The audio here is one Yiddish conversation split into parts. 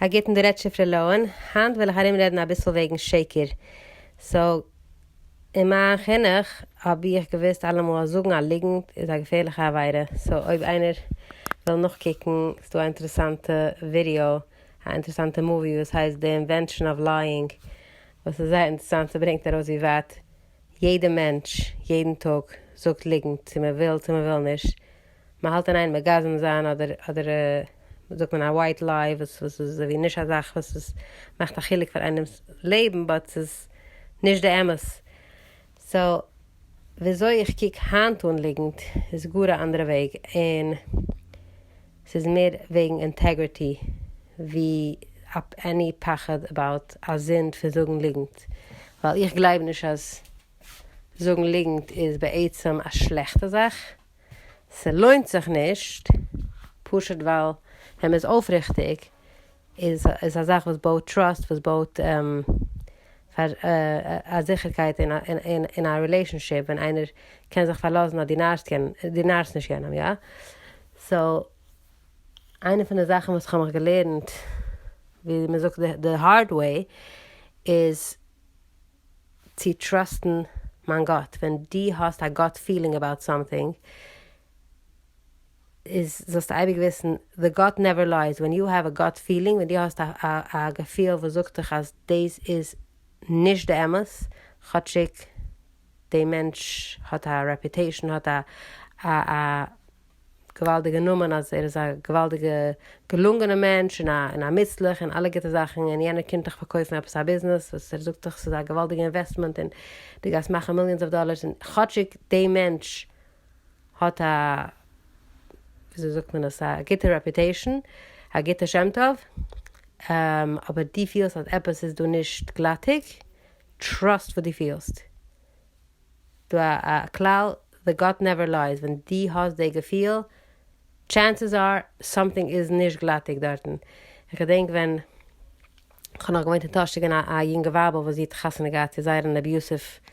א גוטן, דא רעדט שפרה לאה'ן, היינט וויל איך ארום רעדן אביסל וועגן שקר. So, אין מיין חינוך האב איך געוואוסט אלעמאל אז זאגן א ליגנט איז א געפערליכע עבירה. So אויב איינער וויל נאכקוקן איז דא א אינטערעסאנטע ווידיאו, א אינטערעסאנטע movie וואס הייסט The Invention of Lying, וואס איז זייער אינטערעסאנט, ס'ברענגט ארויס ווי ווייט יעדע מענטש יעדן טאג זאגט ליגנט, צו מ'וויל צו מ'וויל נישט. מ'האלט אין איין מגזם זיין אדער אדער זאגט מען א white lie וואס וואס איז אזויווי נישט א זאך וואס איז מאכט א חילוק פאר איינעמ'ס לעבן but ס'איז נישט די אמת. So וויאזוי איך קוק היינט אן ליגנט איז גאר א אנדערע וועג און ס'איז מער וועגן integrity ווי any פחד about א זינד פון זאגן ליגנט ווייל איך גלייב נישט אז זאגן ליגנט איז בעצם א שלעכטע זאך. ס'לוינט זיך נישט, פשוט ווייל ווען מ'איז אויפריכטיג איז איז א זאך וואס בויט trust, וואס בויט פאר א זיכערקייט אין א relationship, ווען איינער קען זיך פארלאזן אז דו נארסט יענעם, דו נארסט נישט יענעם, יא? So, איינע פון די זאכן וואס כ'האב מיך געלערנט, ווי מ'זאגט די hard way, איז צו trust ן מיין gut. ווען דו האסט א gut feeling about something איז זאלסטו אייביג וויסן the gut never lies, when you have a gut feeling, ווען דו האסט א געפיל וואס זאגט דיך אז דאס איז נישט די אמת, כאטשיג די מענטש האט א reputation, האט א געוואלדיגע נאמען אז ער איז א געוואלדיגע געלונגענע מענטש און א און א מוצלח און אלע גוטע זאכן און יענער קומט דיך פארקויפן עפעס א ביזנעס וואס ער זאגט דיך ס'איז א געוואלדיגע investment און דו גייסט מאכן millions of dollars און כאטשיג די מענטש האט א וויאזוי זאגט מען עס א גוטע reputation א גוטע שם טוב אבער דו פילסט אז עפעס איז דא נישט גלאטיג trust וואס דו פילסט. דא א כלל, the gut never lies, ווען דו האסט די געפיל, chances are something איז נישט גלאטיג דארטן. איך געדענק ווען כ'האב נאך געוואוינט אין טאהש איז געווען א יונגע ווייבל וואס זי האט חתונה געהאט צו זייער אן abusive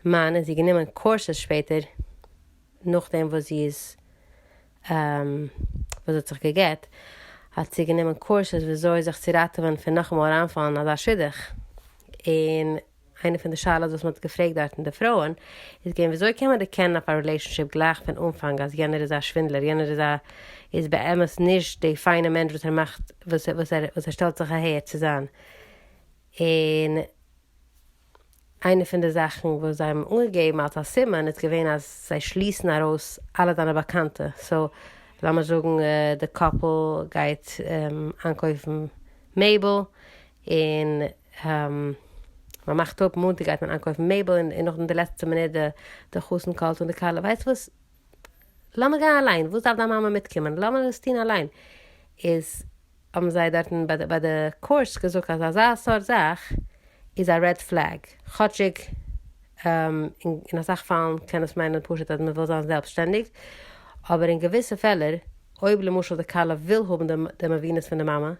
מאן און זי האט גענומען courses שפעטער נאכדעם וואס זי איז וואס זי האט זיך גע'גט האט זי גענומען courses וויאזוי זיך צו ראטעווען פון נאכאמאל אריינפאלן אין אזא שידוך און איינע פון די שאלות וואס מען האט געפרעגט דארטן די פרויען איז געווען וויאזוי קען מען דערקענען אויף א relationship גלייך פון אנפאנג אז יענער איז א שווינדלער, יענער איז א איז באמת נישט די פיינע מענטש וואס ער מאכט וואס וואס ער וואס ער שטעלט זיך אהער צו זיין. און איינע פון די זאכן וואס זיי האבן אנגעגעבן אלס א סימן איז געווען אז זיי שליסן ארויס אלע דיינע באקאנטע, so לאמיר זאגן די couple גייט איינקויפן מעבל און מען מאכט אפ מאנטאג גייט מען איינקויפן מעבל און נאכדעם די לעצטע מינוט די חתן call ט אן די כלה ווייסט וואס לאמיר גיין אליין וואס דארף דיין מאמע מיטקומען לאמיר עס טון אליין איז האבן זיי דארטן ביי די קורס געזאגט אז אזא סארט זאך איז א red flag כאטשיג אין אסאך פאלן קען עס מיינען פשוט אז מען וויל זיין זעלבסטשטענדיג אבער אין געוויסע פעלער אויב למשל די כלה וויל האבן די מבינות פון די מאמע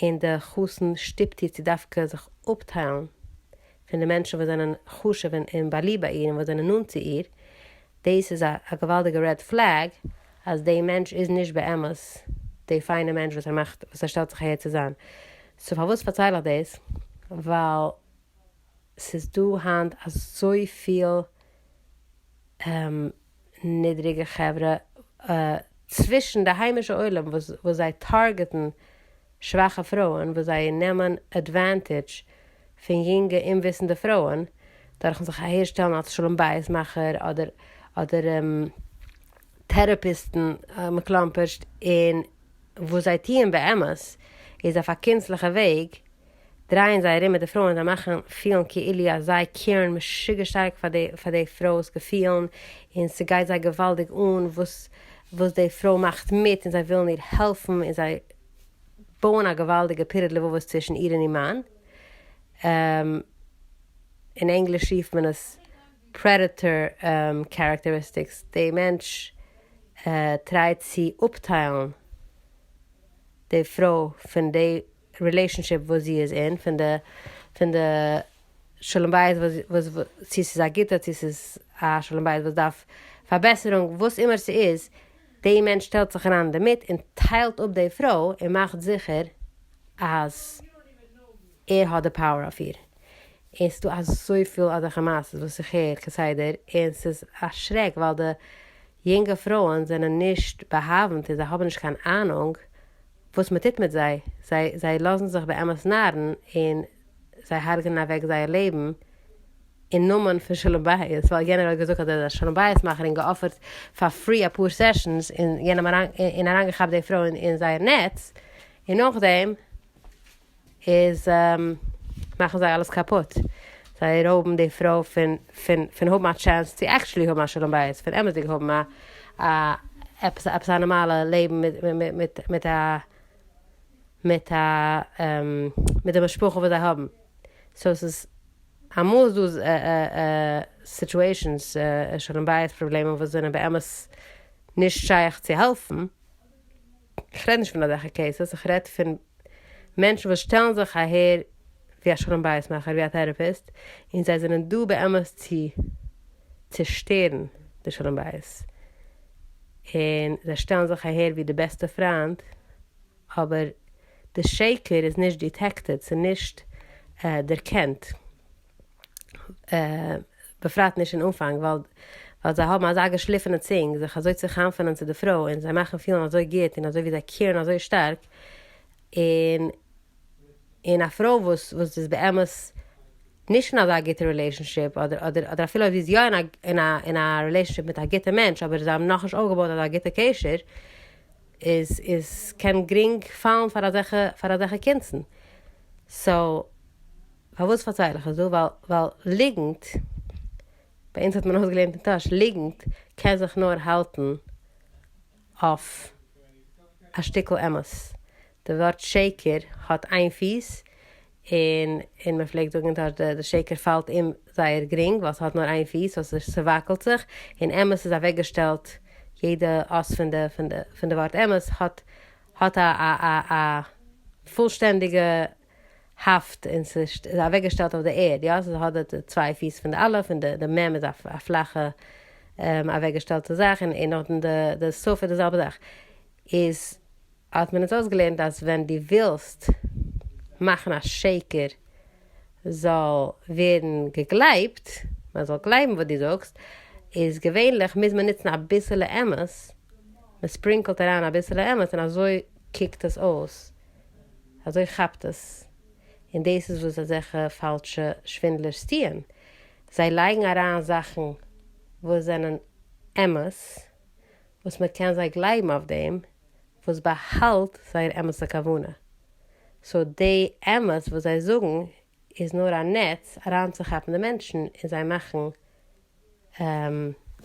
און די חתן שטופט איר צו דווקא זיך אפטיילן פון די מענטשן וואס זענען חשוב און באליבט ביי איר און וואס זענען נאנט צו איר, דאס איז א געוואלדיגע red flag אז די מענטש איז נישט באמת די פיינע מענטש וואס ער מאכט וואס ער שטעלט זיך אהער צו זיין. So פארוואס פארצייל איך דאס? ווייל ס'איז דא היינט אזויפיל נידריגע חברה צווישן די היימישע עולם וואס זיי target ן שוואכע פרויען וואס זיי נעמען advantage פון יונגע אומוויסנדע פרויען דורכן זיך אהערשטעלן אלס שלום בית מאכער אדער אדער טעראפיסטן מקלומפערשט און וואס זיי טוען באמת איז אויף א קונצליכע וועג דרייען זיי ארום מיט די פרויען זיי מאכן פילן כאילו אז זיי care ן משוגע שטארק פאר די פאר די פרוי'ס געפילן און ס'גייט זיי געוואלדיג אן וואס וואס די פרוי מאכט מיט און זיי ווילן איר העלפן און זיי בויען א געוואלדיגע פירוד לבבות צווישן איר און איר מאן. אין ענגליש רופט מען עס predator characteristics, די מענטש try ט צו אפטיילן די פרוי פון די relationship וואס זי איז אין, פון די פון די שלום בית וואס צו ס'איז א גוטע צו ס'איז א שלום בית וואס דארף פארבעסערונג, וואס אימער ס'איז, די מענטש שטעלט זיך אריין אינדערמיט און טיילט אפ די פרוי און מאכט זיכער. אז ער האט די power אויף איר. און ס'דא אזויפיל אזעלכע מעשות וואס איך הער כסדר, און ס'איז א שרעק ווייל די יונגע פרויען זענען נישט באהאווענט און זיי האבן נישט קיין אהנונג וואס מ'טוט מיט זיי, זיי זיי לאזן זיך באמת נארן און זיי הרג'נען אוועק זייער לעבן אין נאמען פון שלום בית, ווייל יענער האט געזאגט אז ער איז א שלום בית מאכער און געאפערט פאר free אפאר sessions און יענעם אריין און אריינגעכאפט די פרוי אין זייער נעץ, און נאכדעם איז מאכן זיי אלעס קאפוט, זיי רויבן די פרוי פון פון פון האבן א chance צו actually האבן א שלום בית, פון אמת'דיג האבן א א עפעס עפעס א נארמאלע לעבן מיט מיט מיט א מיט א מיט די משפחה וואס זיי האבן, so ס'איז אמאל איז דא situations שלום בית פראבלעמען וואס זענען באמת נישט שייך צו העלפן, איך רעד נישט פון אזעלכע cases, איך רעד פון מענטשן וואס שטעלן זיך אהער ווי א שלום בית מאכער, ווי א therapist, און זיי זענען דא באמת צו צושטערן די שלום בית, און זיי שטעלן זיך אהער ווי די בעסטע פריינד, אבער די שקר איז נישט detected, ס'איז נישט דערקענט, בפרט נישט אין אנפאנג, ווייל ווייל זיי האבן אזא געשליפענע צונג זיך אזוי צו חנפענען צו די פרוי און זיי מאכן פילן אזוי גוט און אזוי ווי זיי care ן אזוי שטארק, און און א פרוי וואס וואס איז באמת נישט אין אזא גוטע relationship אדער אדער אדער אפילו אויב זי איז יא אין א אין א אין א relationship מיט א גוטע מענטש אבער זיי האבן נאכנישט אויפגעבויט אזא גוטע קשר איז איז קען גרינג פאלן פאר אזעלכע פאר אזעלכע קונצן. so פארוואס פארצייל איך עס דא? ווייל ווייל ליגנט, ביי אונז האט מען אויסגעלערנט אין טאהש, ליגנט קען זיך נאר האלטן אויף א שטיקל אמת. די ווארט שקר האט איין פיס, און און מען פלעגט זאגן אין טאהש די שקר פאלט אים זייער גרינג ווייל ס'האט נאר איין פיס סאו ס'וואקלט זיך, און אמת איז אוועקגעשטעלט יעדע אות פון די פון די פון די ווארט אמת האט האט א א א א פולשטענדיגע האפט און ס'איז אוועקגעשטעלט אויף די ערד, יא, ס'האט די צוויי פיס פון די אלף און די מ' איז א פלאכע אוועקגעשטעלטע זאך און נאכדעם די ת' איז די זעלבע זאך, איז האט מען אונז אויסגעלערנט אז ווען דו ווילסט מאכן א שקר זאל ווערן געגלייבט, מען זאל גלייבן וואס דו זאגסט, איז געווענליך מוז מען נוצן אביסעלע אמת, מען sprinkle ט אריין אביסעלע אמת און אזוי קוקט עס אויס. אזוי כאפט עס. און דאס איז וואס אזעלכע פאלשע שווינדלערס טוען, זיי לייגן אריין זאכן וואס זענען אמת, וואס מען קען זיי גלייבן אויף דעם, וואס באהאלט זייער אמת'ע כוונה. so די אמת וואס זיי זאגן איז נאר א נעץ אריינצוכאפן די מענטשן און זיי מאכן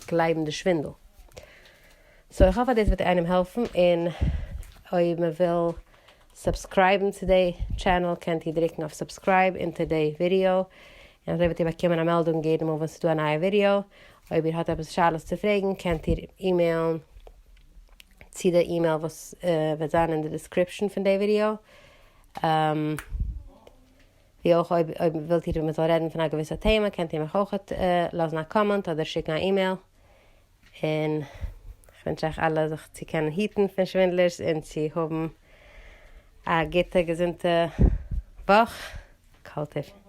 גלייבן די שווינדל. so איך האף אז דאס וועט איינעם העלפן, און אויב מען וויל subscribe ן צו די channel קענט איר דרוקן אויף subscribe אונטער די ווידיאו, און אזוי וועט איר באקומען א מעלדונג יעדע מאל ווען ס'איז דא א נייע ווידיאו. אויב איר האט עפעס שאלות צו פרעגן קענט איר אימעילן צו די אימעיל וואס וועט זיין אין די description פון די ווידיאו. ווי אויך אויב אויב ווילט איר מען זאל רעדן פון א געוויסע טעמע קענט איר מיך אויך לאזן א comment אדער שיקן א אימעיל. און כ'ווינטש אייך אלע זיך צו קענען היטן פון שווינדלערס און צו האבן א גוטע געזונטע וואך. כל טוב.